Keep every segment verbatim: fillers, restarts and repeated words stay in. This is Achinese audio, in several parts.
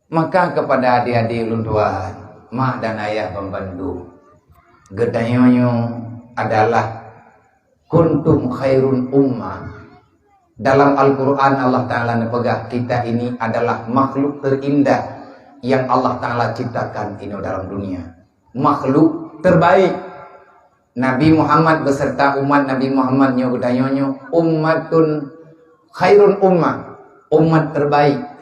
Maka kepada adik-adik ulôn tuan, mak dan ayah banmandum, geutanyoe nyoe adalah kuntum khairun ummah. Dalam Al-Quran Allah Ta'ala neupeugah, kita ini adalah makhluk terindah yang Allah Ta'ala ciptakan inoe dalam dunia. Makhluk terbaik. Nabi Muhammad beserta umat Nabi Muhammad nyoe geutanyoe nyoe ummatun khairun ummah, umat terbaik.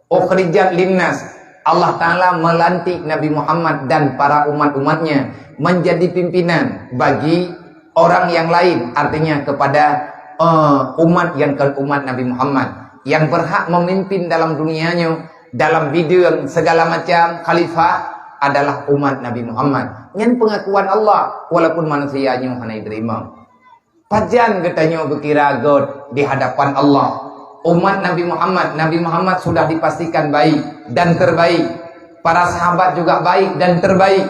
Ukhrijat linnas, Allah Ta'ala melantik Nabi Muhammad dan para umat-umatnya menjadi pimpinan bagi orang yang lain, artinya kepada eh, umat yang kon umat Nabi Muhammad. Yang berhak memimpin dalam dunia nyoe dalam bidang segala macam khalifah adalah umat Nabi Muhammad. Nyan pengakuan Allah, walaupun manusia nyoe hana jiteurimong. Pajan geutanyoe geukira göt di hadapan Allah? Umat Nabi Muhammad, Nabi Muhammad sudah dipastikan baik dan terbaik. Para sahabat juga baik dan terbaik.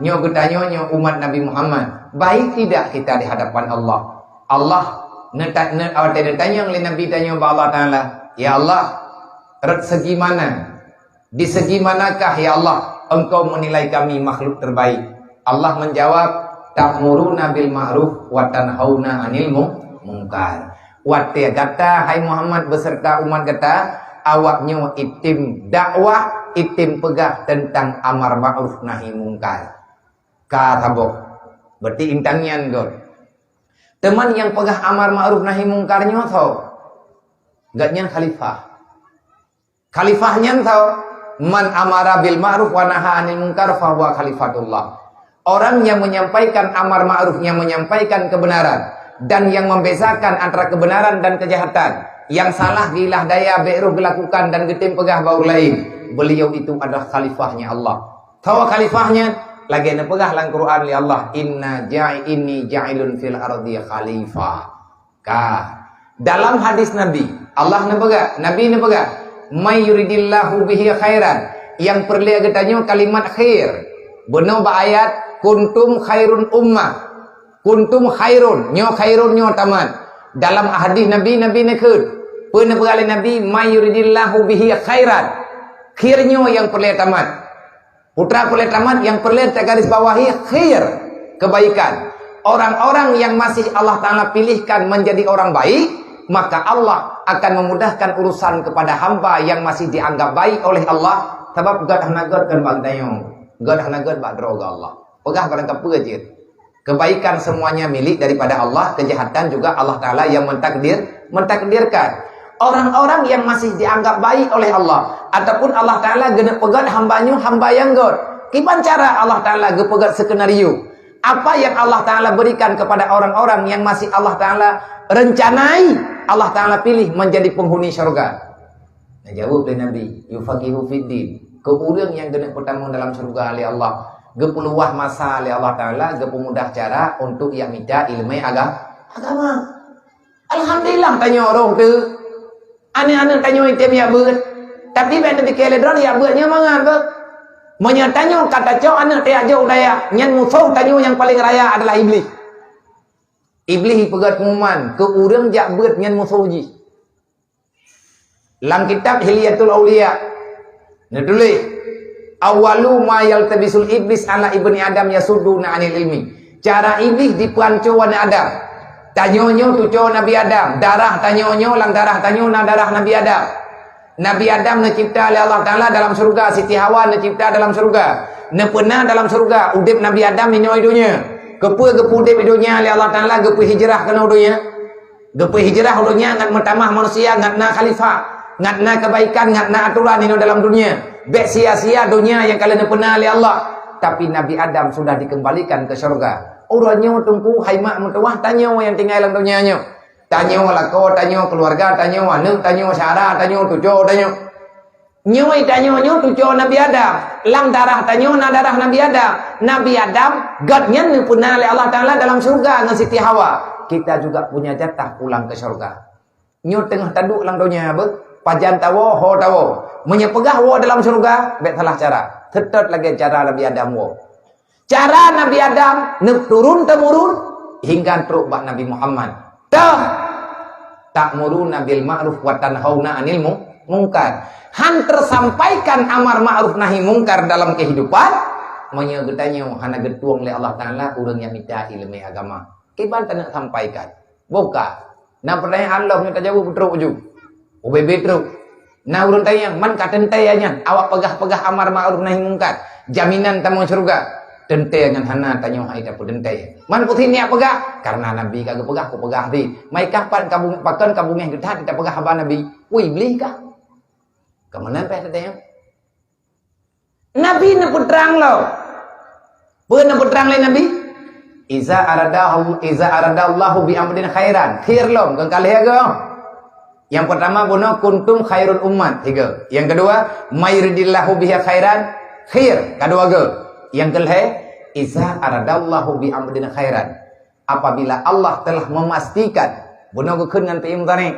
Nyoe geutanyoe nyoe umat Nabi Muhammad. Baik tidak kita di hadapan Allah? Allah neuta-, ne-, watée neutanyong lé Nabi tanyoe bak Allah Ta'ala, "Ya Allah, rot segi mana? Di segi manakah, ya Allah, Engkau menilai kami makhluk terbaik?" Allah menjawab, "Ta'muruna bil ma'ruf wa tanhauna 'anil mu-, munkar." Watée gata, hai Muhammad, beserta umat gata, awaknyoe item dakwah, item peugah teuntang amar ma'ruf nahi mungkar. Ka saboh. Berarti intan nyan göt. Teuma nyang peugah amar ma'ruf nahi mungkar nyoe soe? Gobnyan khalifah. Khalifah nyan soe? Man amara bil ma'ruf wa naha 'anil munkar fahuwa khalifatullah. Orang yang menyampaikan amar ma'ruf, yang menyampaikan kebenaran, dan yang membezakan antara kebenaran dan kejahatan, yang salah geuilah daya, bék roh geulakukan dan geutem peugah bak ureuëng laén, beliau itu adalah khalifahnya Allah. Soe khalifahnya? Lagée neupeugah lam Quran lé Allah, "Inna ja'i-, inni ja'ilun fil ardi khalifah." Ka. Dalam hadis Nabi, Allah neupeugah, Nabi neupeugah, "May yuridillahu bihi khairan." Nyang peureulée geutanyoe kalimat khair. Bunoe bak ayat, "Kuntum khairun ummah." Kuntum khairun, nyoe khairun nyoe tamat. Dalam hadis Nabi, Nabi neukheun. Peue neupeugah lé Nabi, "May yuridillahu bihi khairan." Khair nyoe nyang peureulée tamat. Putra peureulée tamat nyang peureulée tagaris bawahi khair, kebaikan. Orang-orang yang masih Allah Ta'ala pilihkan menjadi orang baik, maka Allah akan memudahkan urusan kepada hamba yang masih dianggap baik oleh Allah, sabab göt hana göt kon bak geutanyoe, göt hana göt bak droe Allah. Peugah barang kapeue jeuet. Kebaikan semuanya milik daripada Allah, kejahatan juga Allah Ta'ala yang mentakdir, mentakdirkan. Orang-orang yang masih dianggap baik oleh Allah, ataupun Allah Ta'ala geuneuk peugöt hamba nyoe hamba nyang göt. Kiban cara Allah Ta'ala geupeugöt skenario? Apa yang Allah Ta'ala berikan kepada orang-orang yang masih Allah Ta'ala rencanai, Allah Ta'ala pilih menjadi penghuni syurga? Nah, jaweueb lé Nabi, "Yufaqihu fiddin." Keu ureuëng nyang geuneuk peutamong dalam syurga lé Allah, geupeuluwah masa lé Allah Ta'ala, geupeumudah cara untuk jak mita iéleumé aga-, agama. Alhamdulillah, tanyoe roh teuh. Aneuëk-aneuëk tanyoe item jak beuet. Tapi bék neupike lé droe jak beuet nyoe mangat beuh. Meunyoe tanyoe ka tacok aneuëk tajak jok daya, nyan musoh tanyoe nyang paleng raya adalah Iblih. Iblih ipeugöt pengumuman keu ureuëng jak beuet nyan musoh jih. Lam kitab Hilyatul Auliya neutuléh, "Awwalu ma yaltabisul iblis ala ibni Adam yasudduna anil ilmi." Cara Iblih jipeuhanco aneuëk Adam. Tanyoe nyoe cucoe Nabi Adam, darah tanyoe nyoe, lam darah tanyoe na darah Nabi Adam. Nabi Adam neucipta lé Allah Ta'ala dalam syurga, Siti Hawa neucipta dalam syurga, neupeuna dalam syurga, udeb Nabi Adam inoe i donya. Keupeue geupeuudeb i donya lé Allah Ta'ala, geupeuhijrah keunoe donya? Geupeukira u donya ngat meutamah manusia, ngat na khalifah, ngat na kebaikan, ngat na aturan inoe dalam dunia. Bék sia-sia donya nyang ka lheueh neupeuna lé Allah. Tapi Nabi Adam sudah dikembalikan ke syurga. Uroe nyoe teungku hai mak meutuwah tanyoe nyang tinggai lam donya nyoe. Tanyoe lakoe, tanyoe keuluwarga, tanyoe aneuëk, tanyoe syara, tanyoe cucoe, tanyoe. Nyoe tanyoe nyoe cucoe Nabi Adam. Lam darah tanyoe na darah Nabi Adam. Nabi Adam, gobnyan neupeuna lé Allah Ta'ala dalam syurga ngon Siti Hawa. Kita juga punya jatah pulang ke syurga. Nyoe teungoh taduek lam donya beuh, pajan tawoe, ho tawoe. Meunyoe peugah woe dalam syurga, bék salah cara. Seutôt lagée cara Nabi Adam woe. Cara Nabi Adam neuk turun-temurun hingga trok bak Nabi Muhammad. Tah, ta'muruna bil ma'ruf wa tanhauna 'anil mu-, mungkar. Han teusampaikan amar ma'ruf nahi mungkar dalam kehidupan, meunyoe geutanyoe hana geutueng lé Allah Taala ureuëng nyang mita iéleumé agama. Kiban taneuk sampaikan? Boh ka. Na peurtanyaan lom nyoe tajaweueb trok ju. Ubé-bé trok. Na ureuëng tanyong, "Man ka teuntée nyan awak peugah-peugah amar ma'ruf nahi mungkar? Jaminan tamong syeuruga?" Teuntée nyan hana tanyoe hai tapeuteuntée. Man peue siniak peugah? Karena Nabi ka geupeugah, kupeugah di. Mai kah pat ka bung-, pakon ka beungéh geuh that tapeugah haba Nabi? Woi, Iblih kah? Ka meunan pih teuntée. Nabi neupeutrang lom. Peue neupeutrang lé Nabi? "Iza aradahu, iza aradallahu bi amrin khairan." Khair lom, kon ka lhée goe. Nyang peurtama bunoe, "Kuntum khairul ummat." Tiga. Nyang keudua, "Mayuridillahu bihi khairan." Khair, ka dua goe. Nyang keulhée, "Iza aradallahu bi amrin khairan." Apabila Allah telah memastikan, bunoe geukheun ngon fi'il mudhari'.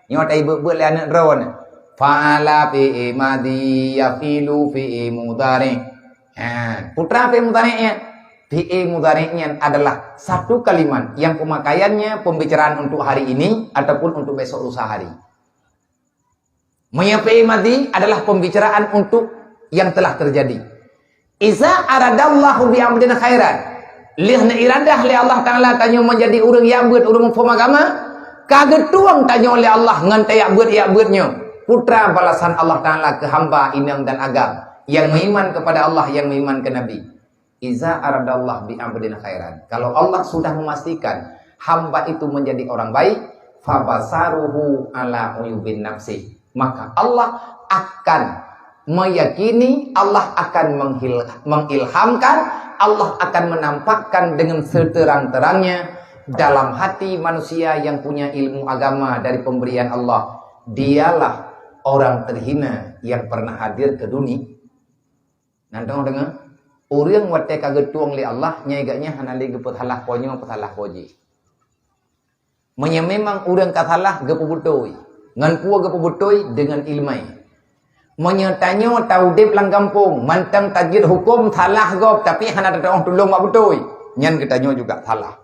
Nyoe taibeuet-beuet lé aneuk droeneuh. Fa'ala fi'il madhi, yafilu fi'il mudhari'. Ha, peue treuk fi'il mudhari' nyan? Fi'il mudhari' nyan adalah satu kalimat yang pemakaiannya pembicaraan untuk hari ini ataupun untuk besok lusa hari. Meunyoe fi'il madhi adalah pembicaraan untuk yang telah terjadi. "Iza aradallahu bi amrin khairan." Lheueh neuiradah lé Allah Taala tanyoe menjadi ureuëng jak beuet, ureuëng muphom agama, ka geutueng tanyoe lé Allah ngon tajak beuet-jak beuet nyoe. Peue treuk balasan Allah Taala keu hamba inong dan agam nyang meuiman kepada Allah, nyang meuiman keu Nabi? "Iza aradallah bi amrin khairan." Kalau Allah sudah memastikan hamba itu menjadi orang baik, "Fabasaruhu ala uyubin nafsi." Maka Allah akan meyakini, Allah akan menghil-, mengilhamkan, Allah akan menampakkan dengan seterang-terangnya dalam hati manusia yang punya ilmu agama dari pemberian Allah. Dialah orang terhina yang pernah hadir ke dunia. Nyan teungoh deungoe, ureuëng watée ka geutueng lé Allah, nyai geuh nyan hana lé geupeusalah po nyoe, peusalah po jih. Meunyoe memang ureuëng ka salah, geupeubeutôi. Ngon peue geupeubeutôi? Deungon iéleumé. Meunyoe tanyoe taudeb lam gampông, mantong tajeuet huköm salah gob, tapi hana tatu'oh tulông bak beutôi, nyan geutanyoe juga salah.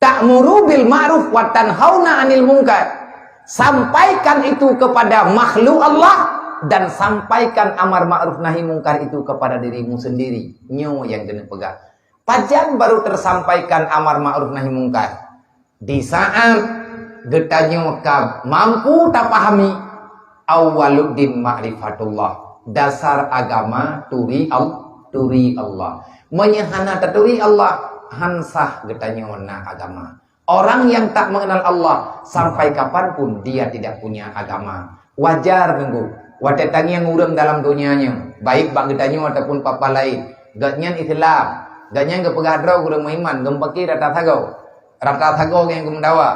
"Ta'muru bil ma'ruf wa tanhauna 'anil munkar." Sampaikan itu kepada makhluk Allah dan sampaikan amar ma'ruf nahi mungkar itu kepada dirimu sendiri. Nyoe nyang keuneuk peugah. Pajan baru tersampaikan amar ma'ruf nahi mungkar? Di saat geutanyoe ka mampu tapahami, "Awwaluddin ma'rifatullah." Dasar agama turi Al-, turi Allah. Meunyoe hana taturi Allah, han sah geutanyoe na agama. Orang yang tak mengenal Allah, sampai kapan pun dia tidak punya agama. Wajar nunggu. Watée tangieng ureuëng dalam donya nyoe, baik bak geutanyoe ataupun papa laén, gobnyan Islam, gobnyan geupeugah droe ureuëng meuiman, geumeupaké rata sagoe. Rata sagoe nyang geumeudawa.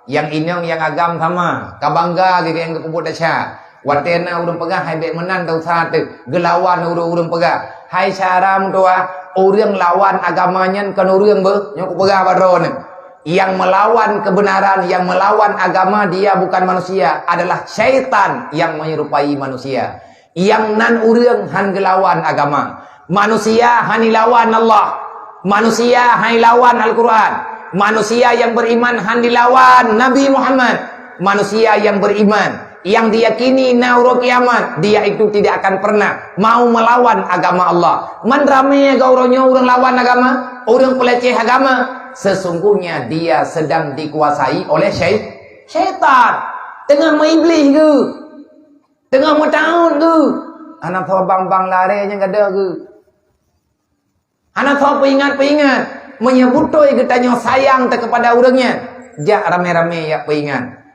Nyang inong nyang agam sama, ka bangga geuh nyang geupeubuet desya. Watée na ureuëng peugah hai bék meunan desya teuh, geulawan ureuëng-ureuëng peugah, "Hai syara meutuwah, ureuëng lawan agama nyan kon ureuëng beuh." Nyoe kupeugah bak droeneuh. Yang melawan kebenaran, yang melawan agama, dia bukan manusia, adalah syaitan yang menyerupai manusia. Nyang nan ureuëng han geulawan agama. Manusia han ilawan Allah. Manusia han ilawan Al-Quran. Manusia yang beriman han dilawan Nabi Muhammad. Manusia yang beriman, yang diyakini na uroe kiamat, dia itu tidak akan pernah mau melawan agama Allah. Man ramé geuh uroe nyoe ureuëng lawan agama, ureuëng peuleceh agama, sesungguhnya dia sedang dikuasai oleh syai-, syaitan. Teungoh meuiblih geuh. Teungoh meutaôt geuh. Hana soe bang-bang laré nyang gadôh geuh. Hana soe peuingat-peuingat. Meunyoe beutôi geutanyoe sayang teuh keupada ureuëng nyan, jak ramé-ramé jak peuingat.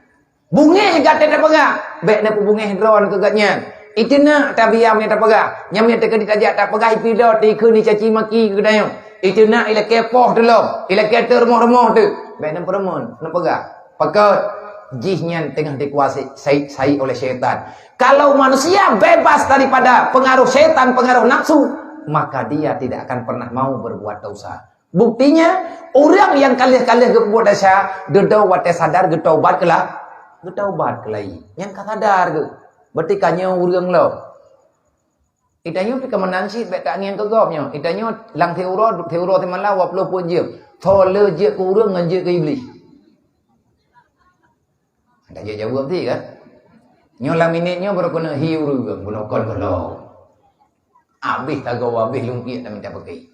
Beungéh gata tapeugah, bék na peubungéh droe keu gobnyan. Iteunak tabiam nyang tapeugah, nyang meunan teukeudi tajak tapeugah ipidot, ikheun, icaci maki keu geutanyoe. Iteunak ilakée poh teuh lom, ilakée teuh rumoh-rumoh teuh. Bék na peurumoh, na peugah. Pakon? Jihnyan teungoh dikuasai sai, sai oleh syaitan. Kalau manusia bebas daripada pengaruh syaitan, pengaruh nafsu, maka dia tidak akan pernah mau berbuat dosa. Buktinya, ureuëng nyang ka lheueh-ka lheueh geupeubuet desya, dudoe watée sadar geutobat keulah, geutobat keulai. Nyang ka sadar geuh, berarti ka nyoe ureuëng lom. Geutanyoe pih ka meunan cit bék tangieng keu gob nyoe. Geutanyoe lam siuroe, siuroe simalam dua ploh peuet jeuem. Soe le jeuet keu ureuëng ngon jeuet keu Iblih. Anda jawab sih kan? Nyoe lam minit nyoe baru kena hi ureueng, bunoe kon gohlom. Abéh tagoe, abéh lungkiek dan minta pakai.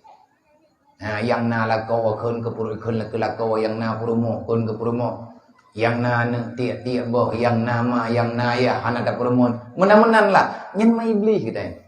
Ha, nyang na lakoe kheun keu puru-, kheun keu lakoe, nyang na peurumoh kheun keu peurumoh. Nyang na aneuk tiek-tiek boh, nyang na ma, nyang na ayah hana tapeurumoh. Meunan-meunan lah. Nyan ma Iblih geutanyoe.